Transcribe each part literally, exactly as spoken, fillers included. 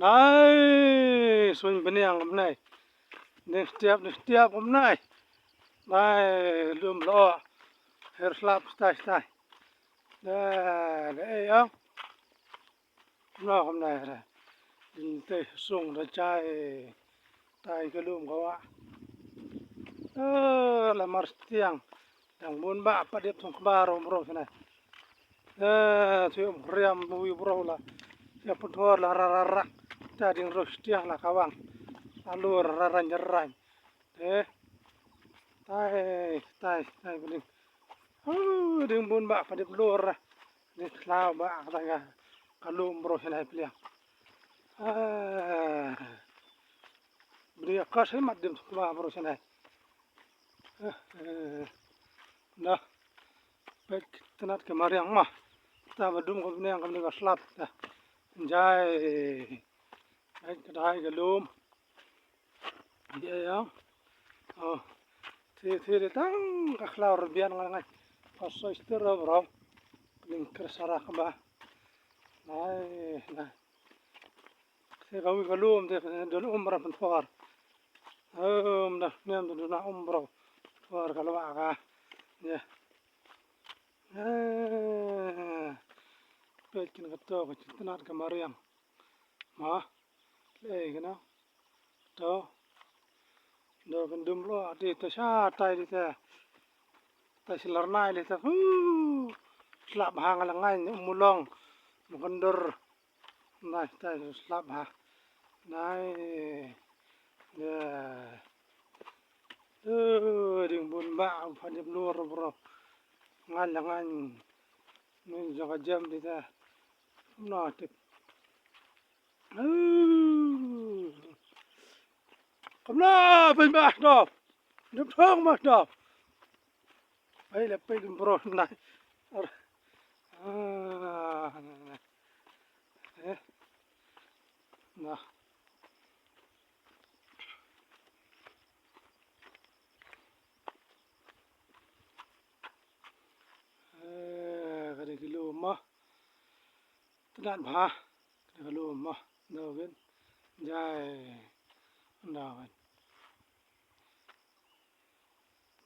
Ai, suiñ bniang kumne. Ding stiap, ding stiap kumne. Ai, lum lo. Her slap stai stai. Da, da, eh, ya. Kumno kumne re. Ding te sung da chai. Tai ka lum ka wa. Eh, la mar stiang. Dang bun ba pa dip thong kba rom rom sene. Eh, tu um kriam bu yu bro la. Ya pun thor la ra ra ra. Ta ding ro stiang la kawang. Alur ra ra ra. Eh. Tai, tai, tai bling. Oh, ding bun ba pa dip lur. Ding khlaw ba ka ka lum bro sene pliang. Ah. Bri ka sai mat dim ba bro sene. Eh, eh, na. Pek tenat ke mariang ma. Ta ba dum ko bniang ko ni ka slap ta. Jai. Ai ka dai ka lum. Ye ya. Oh. Thi thi de tang ka khlaw rbian ngai ngai. Ka soi stir bro. Ling ker sara ka ba. Nai, nai. Te ka wi ka lum te dol um ra pynthor. Um da nem da na um bro. Thor ka lwa ka. Ya. Eh. Pet kin ka to ka chin tnat ka mariang. Ma. Le ka na. To. Do kan dum lo ati ta sha tai di ta. Ta silar nai di ta. Hu. Slap hang la ngai ni mulong. Mukandur. Nai, tai slap ha. Nai. Ya. Eh, ding bun ba, phan dip lur bro. Ngan la ngan. Ni jaga jam di ta. No tip. Eh. Kamna, pai ma no. Dip thong ma no. Ai la pai dum bro nai. Ah. Eh. Nah. Eh, ka dei ki lum mo. Tnat bha. Ka dei ki lum mo. Nda win. Jai. Nda win.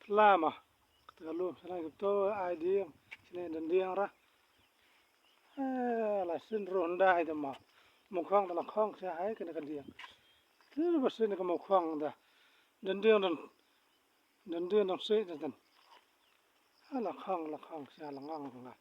Pla ma. Kata ka lum sene kito ai dieng. Sene dan dieng ra. Eh, la sin ro ndai da ma. Mo khong da la khong sia hai kene ka dieng. Te ba sin ka mo khong da. Dan dieng dan. Dan dieng dan se dan. Ah, la khong la khong sia la ngang nga.